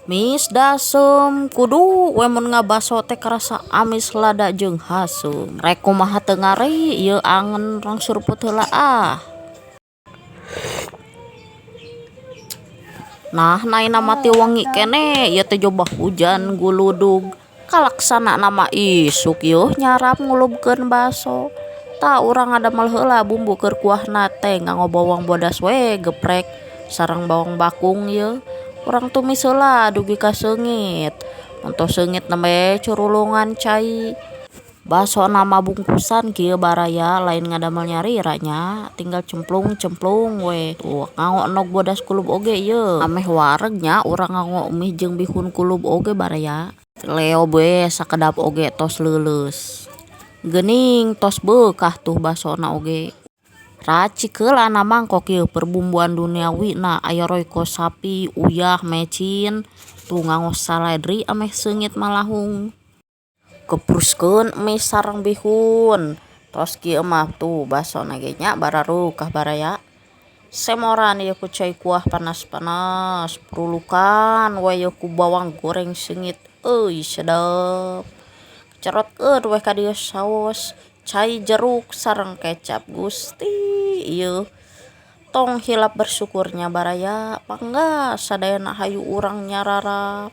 Mis dasem kudu we mun ngabaso teh karasa amis lada jeung haseum. Rek kumaha teu ngari ieu angen rang suruput heula ah. Nah naina mah ti wengi keneh ieu teh jobah hujan guludug. Kalaksanana mah isuk yeuh nyarap ngulubkeun baso. Tah urang ngadamel heula bumbu keur kuahna teh nganggo bawang bodas we geprek sareng bawang bakung yeuh. Urang tumis heula dugi ka seungit. Mun tos seungit nembe curulungan cai. Basona mah bungkusan kieu baraya lain ngadamel nyalira nya tinggal cemplung-cemplung we. Tuh nganggo endog bodas kulub oge yeuh. Ameh wareg nya urang nganggo mie jeung bihun kulub oge baraya. Leob we sakedap oge tos leuleus. Geuning tos beukah tuh basona oge. Racik heula na mangkok yeuh perbumbuan duniawi na aya royco sapi, uyah, mecin, tuh nganggo saledri ameh seungit malahung. Kepruskeun mie sareng bihun. Tos kieu mah tuh basona ge nya barareukah baraya. Semoran ieu ku cai kuah panas-panas, purulukan we ieu ku bawang goreng seungit euy sedep. Cerotkeun we ka dieu saos cai jeruk sareng kecap Gusti ieu. Tong hilap bersyukurnya baraya pangga sadayana hayu urang nyararap.